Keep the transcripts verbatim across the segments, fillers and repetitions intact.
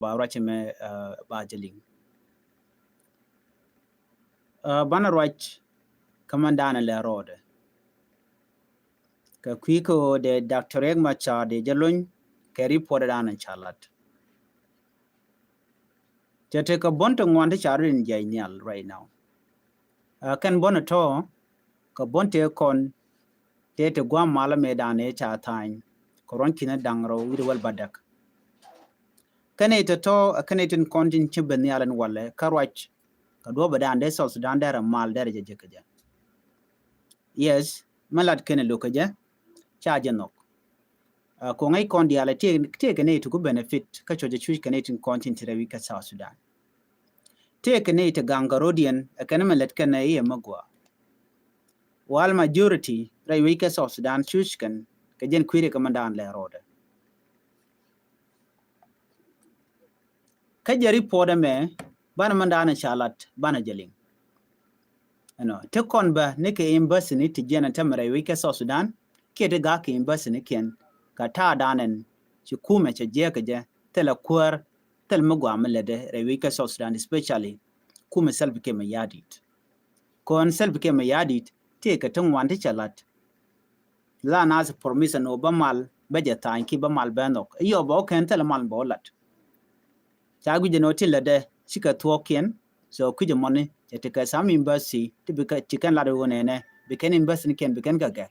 ba ruac mɛ ba jɛ liŋ. Banɛ ruac kä mɛn danɛ lɛ rɔɔdɛ kɛ kui̱ kä ɣöö dee Doctor Riek Machar dee jɛ lony kɛ report danɛ ca lat. Cɛ tekɛ buɔ̱n ti ŋuan ti ca rɔ̱diɛn jiac nhial right now. Kɛn buɔ̱n tɔ̱ kɛ buɔ̱n tëë kɔn tëë ti gua̱a̱m malä mëë danɛ ca tha̱a̱ny kɛ ruɔ̱n ki̱n da̱ŋ rɛw wi̱cdɛ wäl bädäk. Kɛn i̱ tɔ̱tɔ̱ kɛn i̱ tin kɔn tin ci ben nhial ɛn walɛ kä ruac kɛ duɔ̱ɔ̱p ɛ danɛ dee South Sudan derɛ mal derɛ jɛ jek kɛ jɛ. Yes, mɛ lat kɛn ɛ lo̱k kɛ jɛ ca jɛ nhɔk. Ko̱ŋ ɛ kɔn diaal ɛ tëë kɛ nɛy ti ku benefit kä cuɔ̱cɛ cuc kɛ nɛy tin kɔn tin ti rɛy wi̱c kä South Sudan. Tëë kɛ nɛy ti gaŋ kɛ rɔ̱diɛn ɛ kɛn mɛ lät kɛn ɛ i̱ ɛmɛ gua̱a̱. Wal majority rɛy wi̱c kä South Sudan cuc kɛn kɛ jɛn kui̱ri kɛ mɛn danɛ lɛ rɔɔdɛ. Kä jɛ report ɛmɛ banɛ mɛn danɛ ca lat banɛ jɛ liŋ. Ɛnɔ ti kɔn bä ni kɛ embassy ni ti jiɛn ɛ tämɛ rɛy wi̱c kä South Sudan kiɛ ti gak kɛ embassy ni kiɛn kɛ ta̱a̱ danɛn ci kumɛ cɛ jiɛk kɛ jɛ thilɛ kuäär thil mi gua̱a̱ mi lätdɛ rɛy wi̱c kä South Sudan, especially kumɛ Salva Kiir Mayardit. Kɔn Salva Kiir Mayardit tëë kɛ ti ŋuan ti cɛ lat. La nath promise ni wä bä mal bä jɛ tha̱a̱ny ki bä mal bä nhɔk i̱ yɔ bä wä kɛn thilɛ mal bä wä lat. Ca gui̱c jɛ ni wä ti lätdɛ cikɛ thuɔ̱ɔ̱kiɛn. So kui̱c jɛ mɔni cɛ ti kɛ sam embassy ti bi kɛ ti kɛn lat wä nɛnɛ bi kɛn embassy ni kɛn bi kɛn kɛ gɛ.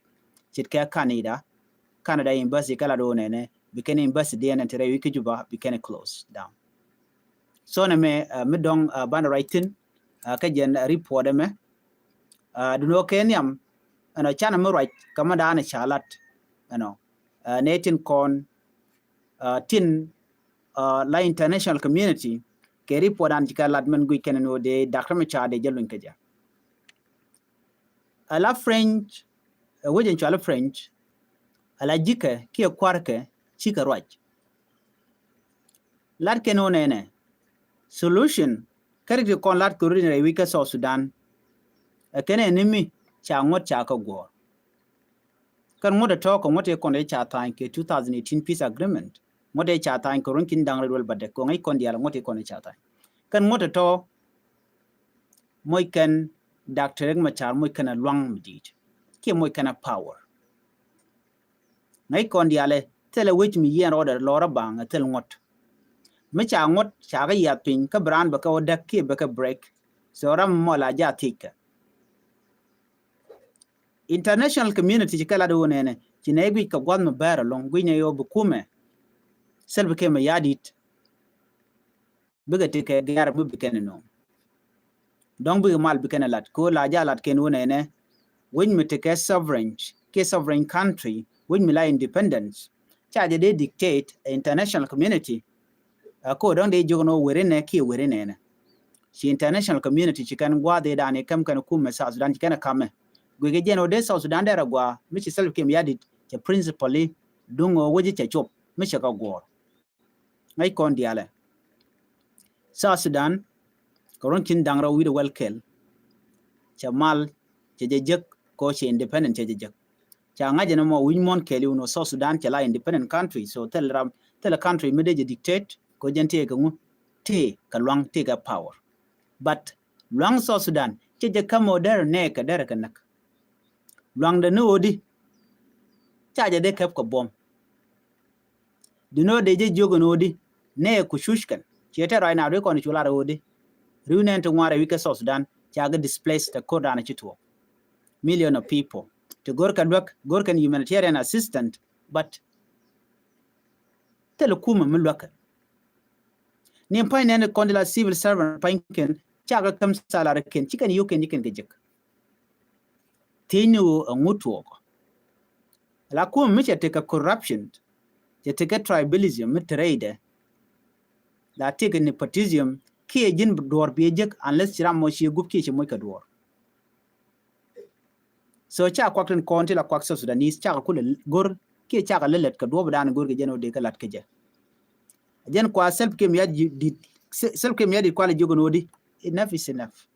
Cit kɛ Canada, Canada embassy kɛ lat wä nɛnɛ bi kɛn embassy diɛn ti rɛy wi̱c kä Juba bi kɛn close down. So nɛ mɛ mi dɔŋ banɛ ruac thi̱n kä jɛn report ɛmɛ. Dun wä kɛ nhiam ɛnɔ canɛ mi ruac kä mɛ danɛ ca lat ɛnɔ nɛ tin kɔn tin la international community kɛ report an ci kɛ lat mɛn guic kɛn ni wä dee Doctor Machar dee jɛ luny kä jɛ. Ala French ɛ wec in cual French ala ji̱kɛ kiɛ kua̱rkɛ cikɛ ruac. Lat kɛn wä nɛnɛ solution kä rik ti kɔn lat kɛ rut in rɛy wi̱c kä South Sudan. Ɛ kɛn ɛ ni mi ca ŋuɔ̱t ca kä guɔ̱ɔ̱r. Kɛn ŋuɔ̱t ɛ tɔ̱ kɛ ŋuɔ̱t ɛ kɔn ɛ ca tha̱a̱ny kɛ two thousand eighteen peace agreement. Ŋuɔ̱t ɛ ca tha̱a̱ny kɛ ruɔ̱n ki̱n da̱ŋ rɛw wäl bädäk kɛ ŋäc kɔn diaal ŋuɔ̱t ɛ kɔn ɛ ca tha̱a̱ny. Kɛn ŋuɔ̱t ɛ tɔ̱ moc kɛn Doctor Riek Machar moc kɛn ɛ lua̱ŋ mi di̱i̱t kiɛ moc kɛn ɛ power. Ŋäc kɔn diaalɛ thilɛ wec mi yiɛn rɔɔdɛ lɔrä baŋ ɛ thil ŋuɔ̱t. Mi ca ŋuɔ̱t ca kɛ yiath piny kä bi raan bɛ kɛ wä däk kiɛ bɛ kɛ break. So ram mɔ la jaa thiec kɛ. International community ci kɛ lat wä nɛnɛ ci nɛ guic kɛ gua̱th mi bɛɛr ɛlɔ̱ŋ guic nɛ yɔ bi kumɛ. Salva Kiir Mayardit bikɛ ti kɛ gɛr mi bikɛn nɔ. Dɔ̱ŋ bikɛ mal bikɛn lat ko la ja lat kɛn wä nɛnɛ. Wec mi ti kɛ sovereign kiɛ sovereign country wec mi la independence. Ca jɛ dee dictate international community. Ko dɔ̱ŋ dee jiök nɔ weri nɛ kiɛ weri nɛnɛ. Ci international community ci kɛn gua̱a̱th i̱ da̱a̱n i̱ käm kɛn kumɛ South Sudan ci kɛn ɛ kamɛ. Guic kɛ jɛn wä dee South Sudan dee rɛ gua̱a̱ mi ci Salva Kiir Mayardit cɛ principally duŋ wä wec cɛ cop mi cɛ kɛ guɔ̱ɔ̱r. Ŋäc kɔn diaalɛ. South Sudan kɛ ruɔ̱n ki̱n da̱ŋ rɛw wi̱cdɛ wäl kɛl. Cɛ mal cɛ jɛ jek kɔ cɛ independent cɛ jɛ jek. Ca ŋa̱c ɛn ɛmɔ wi̱c muɔ̱n kɛɛliw ni South Sudan cɛ la independent country. So thil ram thil country mi dee jɛ dictate kɔ jɛn tëë kɛ ŋu tëë kɛ luaŋ tëë kɛ power. But luaŋ South Sudan cɛ jɛ käm ɔ derɛ nɛɛkɛ derɛ kɛ näk. Luaŋdɛ ni ɣöödi ca jɛ dee kɛp kɛ buɔ̱m. Di ni ɣöö dee jɛ jiök ɛn ɣöödi nɛɛ ku cuc kɛn ciɛ tɛt ruac na dee kɔn cu lar ɣöödi. Ri̱w nɛn ti ŋuan rɛy wi̱c kä South Sudan ca kɛ displace tɛ ko̱r daanɛ ci tuɔɔk. Million of people ti go̱r kɛ luäk go̱r kɛn humanitarian assistant. But thil kumɛ mi luäk kɛn. Ni pa̱ny nɛn kɔn di la civil servant pa̱ny kɛn ca kɛ käm salary kɛn ci kɛn yio̱k kɛn ci kɛn kɛ jek. Thiecni ɣöö ɛŋu tuɔɔk. La kumɛ mi cɛ tekɛ corruption cɛ tekɛ tribalism mi te rɛydɛ. La tekɛ nepotism kiɛ ji̱n duɔ̱ɔ̱r biɛ jek unless ci ram mɔ ci gup kiɛ ci moc kɛ duɔ̱ɔ̱r. So ca kuak tin kɔn ti la kuak South Sudanese cakɛ kulɛ go̱r kiɛ cakɛ lɛ lät kɛ duɔ̱ɔ̱p dan go̱r kɛ jɛn ɣöö dee kɛ lat kɛ jɛ. Jɛn kua Salva Kiir Mayardit, Salva Kiir Mayardit kua lɛ jiök ɛn ɣöö di enough is enough.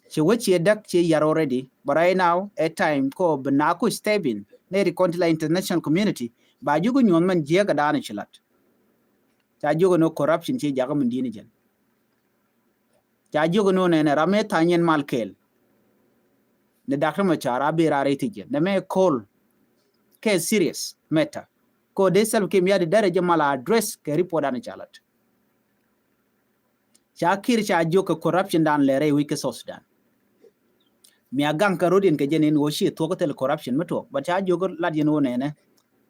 Ci wec ci däk ci yar already, but right now ɛ time kɔ bi na ku step in nɛ ri kɔn ti la international community ba jiök nyuɔ̱th mɛn jiɛk kɛ dan ci lat. Ca jiök ɛn ɣöö corruption ci jakä min di̱i̱t ni jɛn. Ca jiök ɛn ɣöö nɛnɛ ram mëë tha̱a̱ŋ yɛn mal kɛɛl. Ni Doctor Machar a bi raar rɛy thi̱n jɛn. Nɛ mɛ kol kɛ serious matter. Kɛ ɣöö dee Salva Kiir Mayardit derɛ jɛ mal address kɛ report dan ca lat. Ca Kiir ca jiök kɛ corruption dan lɛ rɛy wec kä South Sudan. Mi a gaŋ kɛ ro̱diɛn kɛ jɛn in ɣöö ci thuɔ̱k thil corruption mi tuɔɔk. But ca jiök lat yɛn ɣöö nɛnɛ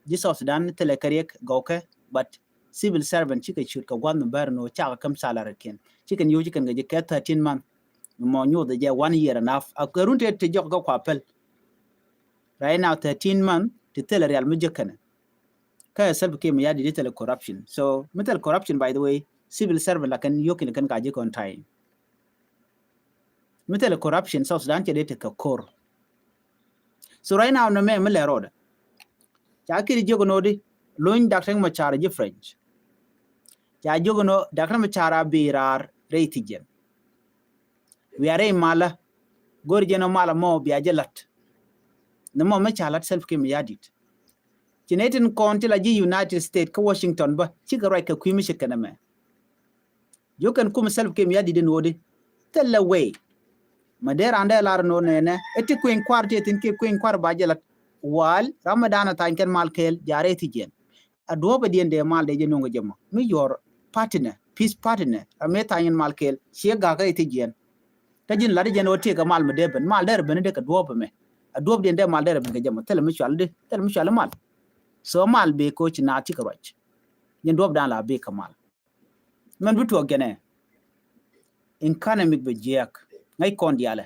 ji̱ South Sudan thilɛ kɛ riɛk gɔwkɛ, but civil servant cikɛ ciöt kɛ gua̱th mi bär ni ɣöö cakɛ käm salary kiɛn. Cikɛn yio̱w cikɛn kɛ ji̱ kɛ thirteen month. Mɔ nyuuth jɛ one year and half. A kɛ run te te jɔk kä kua päl. Right now thirteen month ti thilɛ rial mi jek kɛnɛ. Kä Salva Kiir Mayardit thilɛ corruption. So mi thilɛ corruption, by the way, civil servant la kɛn yio̱w kɛn kɛn ka ji̱ kɔn time. Mi thilɛ corruption South Sudan cɛ dee tekɛ ko̱r. So right now nɔ mɛ mi lɛ rɔɔdɛ. Ca Kiir jiök ɛn ɣöö di luny Doctor Machar ji̱ French. Ca jiök ɛn ɣöö Doctor Machar a bi raar rɛy thi̱n jɛn. Wiaa rɛy malä. Go̱r jɛn ɣöö malä mɔ bia jɛ la̱t. Ni mɔ mi ca la̱t Salva Kiir Mayardit. Ci nɛy tin kɔn ti la ji̱ United States kä Washington bä cikɛ ruac kɛ kui̱ mi ce̱tkɛ nɛmɛ. Jiök kɛn kum Salva Kiir Mayardit in ɣöö di thilɛ wëë. Ma dee raan dee lar ɛn ɣöö nɛnɛ ɛ ti kui̱ny kua̱r ti thi̱n kiɛ kui̱ny kua̱r ba jɛ la̱t. Wal ram mi da̱a̱n a tha̱a̱ny kɛn mal kɛɛl jaarɛ thi̱n jɛn. A duɔ̱ɔ̱pɛ diɛn dee mal dee jɛ nuŋ kɛ jɛ mɔ mi your partner, peace partner, ram mi tha̱a̱ny in mal kɛɛl ciɛ ga̱kä ɛ thi̱n jɛn. Kä ji̱n lat jɛn ɣöö tiɛɛkɛ mal mi dee ben, mal derɛ ben dee kɛ duɔ̱ɔ̱pɛ mɛ. A duɔ̱ɔ̱p diɛn dee mal derɛ ben kɛ jɛ mɔ thilɛ mi cual di, thilɛ mi cual di mal. So mal bee koci naath cikɛ ruac. Jɛn duɔ̱ɔ̱p da̱a̱n la bee kɛ mal. Mɛn bi tuɔɔk jɛnɛ. Economic bɛ jiɛk ŋäc kɔn diaalɛ.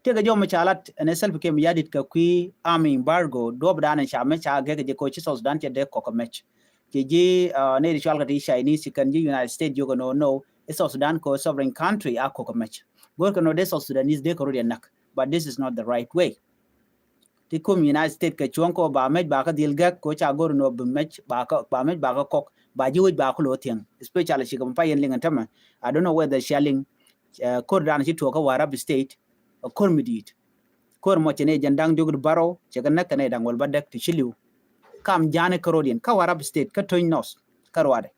Tëëkɛ jɔw mi ca lat ɛn ɛ Salva Kiir Mayardit kɛ kui̱ army embargo duɔ̱ɔ̱p da̱a̱n ca mɛ ca gɛk jɛ koci South Sudan cɛ dee kɔk kɛ mɛc. Ci ji̱ nɛy ti cual kɛ ti Chinese ci kɛn ji̱ United States jiök ɛn ɣöö no, i̱ South Sudan kɛ ɣöö sovereign country a kɔk kɛ mɛc. Go̱o̱r kɛ nɔ dee South Sudanese dee kɛ rot yɛ näk. But this is not the right way. Ti kum United States kɛ cuɔ̱ŋ kɛ ɣöö ba mɛc ba kä dhil gɛk kɛ ɣöö ca go̱r ɛn ɣöö bi mɛc ba kä, ba mɛc ba kä kɔk, ba ji̱ wec ba kä lo̱ thiäŋ. Especially cikɛ mi pay yɛn liŋ ɛn tämɛ. I don't know whether cia liŋ, eh, ko̱r dan ci tuɔɔk kä Warrap State, ɛ ko̱r mi di̱i̱t. Ko̱r mɔ cɛ nɛy jɛn da̱ŋ diɔ̱k barɔw cɛ kɛ näk kɛ nɛy da̱ŋ wäl bädäk ti ci li̱w. Kam ja̱a̱ni kä ro̱diɛn kä Warrap State kä Tonj North kä ruaadɛ.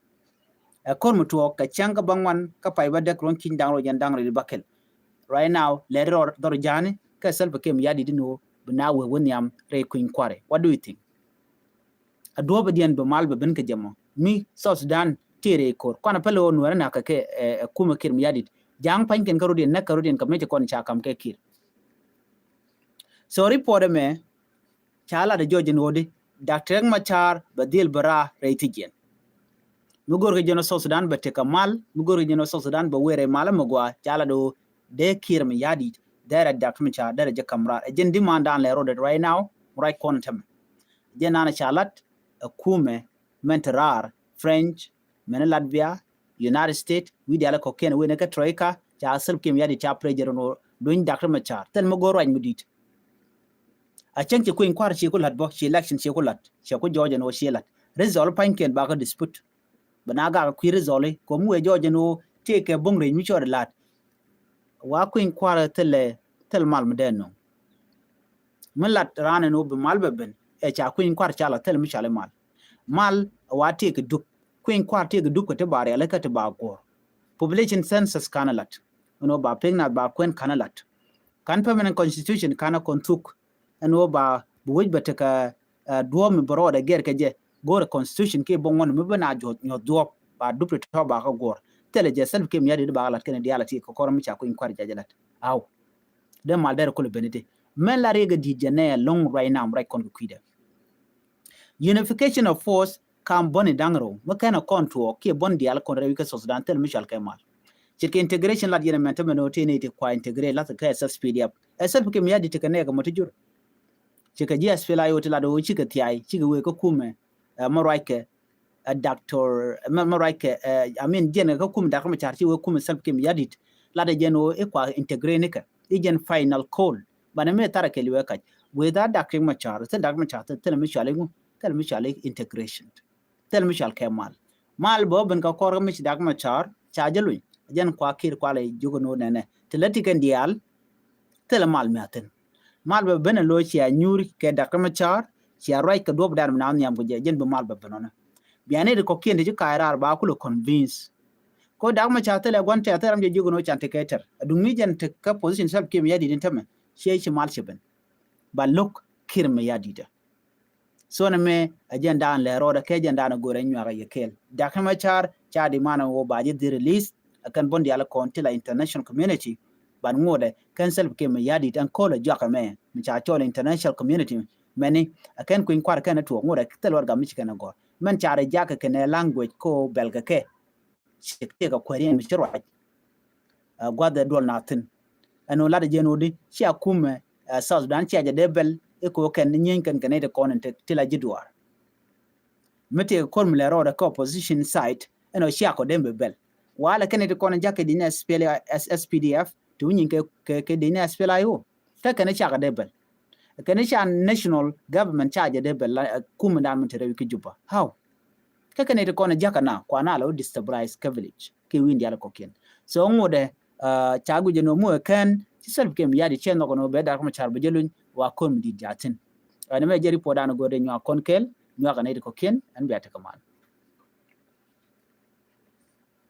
Ɛ ko̱r mi tuɔɔk kɛ cäŋ kä bäŋuan kä pay bädäk ruɔ̱n ki̱ny da̱ŋ rɛw jɛn da̱ŋ rɛw di bäkɛl. Right now lɛri rɔ dhɔr ja̱a̱ni kä Salva Kiir Mayardit in ɣöö bi na wee wä nhiam rɛy kui̱ny kua̱ri. What do you think? A duɔ̱ɔ̱pɛ diɛn bi mal bɛ ben kɛ jɛ mɔ mi South Sudan tëë rɛy ko̱r kuanɛ pɛl ɣöö nuɛɛri nak kɛ kɛ, eh, eh, kumɛ Kiir Mayardit. Ja̱a̱ŋ pa̱nykiɛn kä ro̱diɛn näk kɛ ro̱diɛn kɛ mecɛ kɔn ca kam kɛ Kiir. So report ɛmɛ ca lat ɛ jɔc ɛn ɣöö di Doctor Riek Machar bɛ dhil bɛ raar rɛy thi̱n jɛn. Mi go̱o̱r kɛ jɛn ɣöö South Sudan bɛ tekɛ mal, mi go̱o̱r kɛ jɛn ɣöö South Sudan bɛ wëë rɛy mal ɛmɛ gɔaa ca lat ɣöö dee Kiir Mayardit derɛ Doctor Machar derɛ jɛ ka̱m raar. Ɛ jɛn demand dan lɛ rɔɔdɛ right now, right kɔn tämɛ. Jɛn dan ca lat ɛ kumɛ mɛn te raar French, mɛn Latvia, United States, wi̱i̱ diaal kɔ̱kiɛn wen kä Troika, ca Salva Kiir Mayardit ca pressure ɛn ɣöö luny Doctor Machar. Thil mi go̱o̱r ruac mi di̱i̱t. A cäŋ ci kui̱ny kua̱r ci ku la̱t bä, ci election ci ku la̱t, ci ku jɔɔc ɛn ɣöö ci la̱t. Result pa̱nykiɛn bakä dispute. Bɛ na gak kui̱ result i̱, kɛ mi wëë jɔɔc ɛn ɣöö tëëkɛ bo̱ŋ rɛc mi cɔɔd la̱t. Wa kui̱ny kua̱r thilɛ, thil mal mi dee nöŋ. Mi lat raan ɛn ɣöö bi mal bɛ ben, ɛ ca kui̱ny kua̱r ca la thil mi cɔal i̱ mal. Mal wa tëëkɛ dup, kui̱ny kua̱r tëëkɛ dup kɛ ti ba rialikä ti ba guɔ̱ɔ̱r. Population census kanɛ lat ɛn ɣöö ba pek nath ba kuɛn kanɛ lat. Kan permanent constitution kanɛ kɔn thuk ɛn ɣöö ba bi wec bɛ tekɛ, eh, duɔ̱ɔ̱p mi bɛ rɔɔdɛ gɛr kɛ jɛ. Go̱o̱rɛ constitution kiɛ bo̱ŋ ŋuɔ̱n mi bä na nyuɔ̱th duɔ̱ɔ̱p ba dup ti tɔ̱ ba kä guɔ̱ɔ̱r. Thilɛ jɛ Salva Kiir Mayardit ba lat kɛn diaal a ti kɛ kɔr mi ca kui̱ny kua̱r jɛ jɛ lat. Aw. Dee mal derɛ kulɛ ben ite. Mɛn la riɛk ɛ di̱i̱t jɛ nɛ ɛlɔ̱ŋ right now, right kɔn kɛ kui̱dɛ. Unification of force kam bäni da̱ŋ rɛw mi kɛn ɛ kɔn tuɔɔk kiɛ bäni diaal kɔn rɛw ikä South Sudan thil mi cɔal kɛ mal. Ce̱tkɛ integration lat yɛn ɛmɛn tämɛ ni ɣöö tëë ni ti kua integrate lath kɛ S S P D F. Ɛ Salva Kiir Mayardit ti kɛ nɛɛk ɛmɔ ti jur. Cikɛ ji̱ S P L A I O ti lat ɣöö cikɛ thiay, cikɛ wëë kä kumɛ, eh, mɛ ruackɛ, eh, Doctor, eh, mɛ, mɛ ruackɛ, eh, I mean, jiɛn kɛ kä kumɛ Doctor Machar ci wëë kumɛ Salva Kiir Mayardit. Lat ɛ jɛn ɣöö i̱ kua integrate nikɛ. I̱ jɛn final call. Banɛ mëë tharɛ kɛ liwɛ kac. Without Doctor Machar, thil Doctor Machar, thil, thil mi cɔal i̱ ŋu, thil mi cɔal i̱ integration. Thil mi cɔal kɛ mal. Mal bä ben kɛ kɔr kä mi ci Doctor Machar ca jɛ luny. Jɛn kua Kiir kua lɛ jiök ɛn ɣöö nɛnɛ. Ti lät ti kɛn diaal, thil mal mi a thi̱n. Mal bɛ ben ɛ lo̱c cia nyuur kɛ Doctor Machar, cia ruac kɛ duɔ̱p dan mi na nhiam kɛ jɛ, jɛn bi mal bɛ ben ɔnɛ. Bia nɛy ti kɔ̱kiɛn ti ci ka̱a̱c raar ba kulɛ convince. Ko Dak Macar thilɛ gua̱n tɛth ram jɛ jiök ni wä can ti kɛ tɛr. Aduŋ mi jɛn ti kä position Salva Kiir Mayardit in tämɛ, ciɛ ci mal ci ben. Ba lo̱k Kiir Mayardit. So ni mɛ a jɛn daan lɛ rɔɔdɛ kɛ jɛn daan a go̱rɛ nyuak a yɛ kɛɛl. Dak Macar ca di man a wä ba ji̱ dhil release, a kɛn bun dial kɔn ti la international community. Ban ŋuɔdɛ kɛn Salva Kiir Mayardit ɛn ko̱l a juak ɛmɛ, mi ca cɔl international community. Mɛni a kɛn kui̱ny kuar kɛn a tuɔɔk ŋuɔdɛ thil wɛr gam mi ci kɛn a gɔr. Mɛn ca rɛ jak kɛn ɛ language ko bɛl kɛ kɛ. Ci kɛ kɛ kuɛriɛn mi ci ruac. Ɛ, gua̱dhɛ duɔl na thin. Ɛn wä lat jɛn wä di, cia kumɛ, ɛ, South Sudan cia jɛ dee bɛl, i̱ ko kɛn nyieny kɛn kɛn iti kɔn in ti la ji̱ duaar. Mi ti kɛ kɔr mi lɛ rɔɔdɛ kä opposition side, ɛn wä cia kɔ dee mi bɛl. Walɛ kɛn iti kɔn in jakä di ni S P L A, S-, S P D F, ti wi̱ny in kɛ, kɛ, kɛ di ni S P L A I O. Kä kɛn cia kɛ dee bɛl. Kɛn ca national government ca jɛ dee bɛl la, ɛ, kumɛ dan mi ti rɛw ki Juba. How? Kä kɛn iti kɔn jakä na kuan a la wä destabilize kä village kɛ wi̱i̱n dial kɔkiɛn. So ŋuɔdɛ, uh, ca guic jɛ nɔ muɔ kɛn ci Salva Kiir Mayardit cɛ nhɔk nɔ bɛ Dak Macar bɛ jɛ luny wa kɔn mi dit jathin. Ɛn mɛ jɛ report dan go̱o̱r dee nyuak kɔn kɛl, nyuak kɛn iti kɔkiɛn, ɛn bia ti kɛ man.